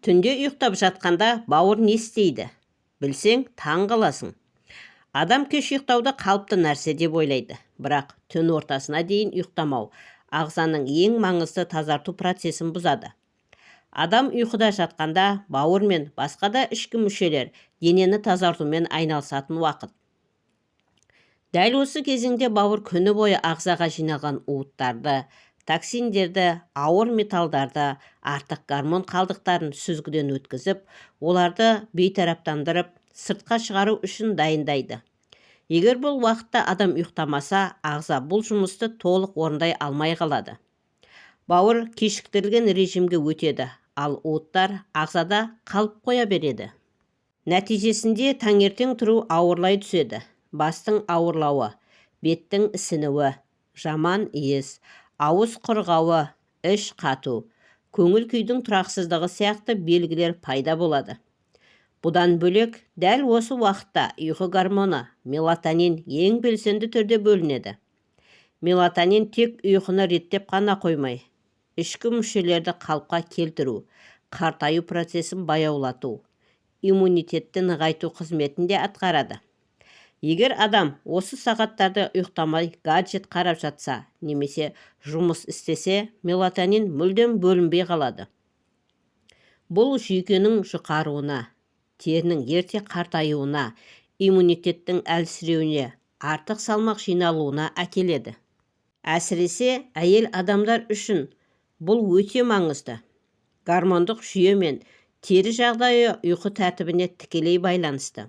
Түнде ұйықтап жатқанда бауыр не істейді? Білсең, таң қаласың. Адам кеш ұйықтауды қалыпты нәрсе деп ойлайды. Бірақ түн ортасына дейін ұйықтамау ағзаның ең маңызды тазарту процесін бұзады. Адам ұйқыда жатқанда бауыр мен басқа да ішкі мүшелер денені тазартумен айналысатын уақыт. Дәл осы кезеңде бауыр күні бойы ағзаға жиналған уыттарды, токсиндерді, ауыр металдарды, артық гормон қалдықтарын сүзгіден өткізіп, оларды бейтараптандырып, сыртқа шығару үшін дайындайды. Егер бұл уақытта адам ұйықтамаса, ағза бұл жұмысты толық орындай алмай қалады. Бауыр кешіктірілген режимге өтеді, ал уыттар ағзада қалып қоя береді. Нәтижесінде таңертең тұру ауырлай түседі. Бастың ауырлауы, беттің ісінуі, жаман иіс, ауыз құрғауы, іш қату, көңіл күйдің тұрақсыздығы сияқты белгілер пайда болады. Бұдан бөлек, дәл осы уақытта ұйқы гормоны мелатонин ең белсенді түрде бөлінеді. Мелатонин тек ұйқыны реттеп қана қоймай, ішкі мүшелерді қалыпқа келтіру, қартаю процесін баяулату, иммунитетті нығайту қызметін де атқарады. Егер адам осы сағаттарда ұйықтамай, гаджет қарап жатса немесе жұмыс істесе, мелатонин мүлдем бөлінбей қалады. Бұл жүйкенің жұқаруына, терінің ерте қартаюына, иммунитеттің әлсіреуіне, артық салмақ жиналуына әкеледі. Әсіресе әйел адамдар үшін бұл өте маңызды. Гормондық жүйе мен тері жағдайы ұйқы тәртібіне тікелей байланысты.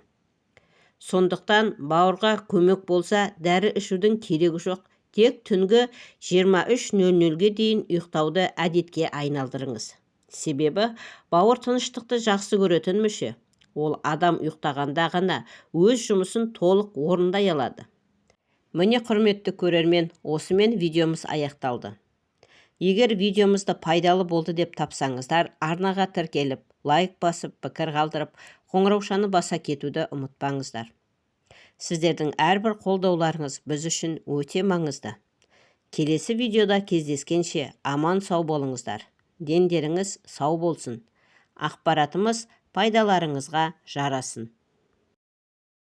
Сондықтан бауырға көмек болса, дәрі ішудің керегі жоқ. Тек түнгі 23:00-ге дейін ұйықтауды әдетке айналдырыңыз. Себебі бауыр тыныштықты жақсы көретін мүше. Ол адам ұйықтағанда ғана өз жұмысын толық орындай алады. Міне, құрметті көрермен, осымен видеомыз аяқталды. Егер видеомызды пайдалы болды деп тапсаңыздар, арнаға тіркеліп, лайк басып, пікір қалдырып, қоңыраушаны баса кетуді ұмытпаңыздар. Сіздердің әрбір қолдауларыңыз біз үшін өте маңызды. Келесі видеода кездескенше аман сау болыңыздар. Дендеріңіз сау болсын. Ақпаратымыз пайдаларыңызға жарасын.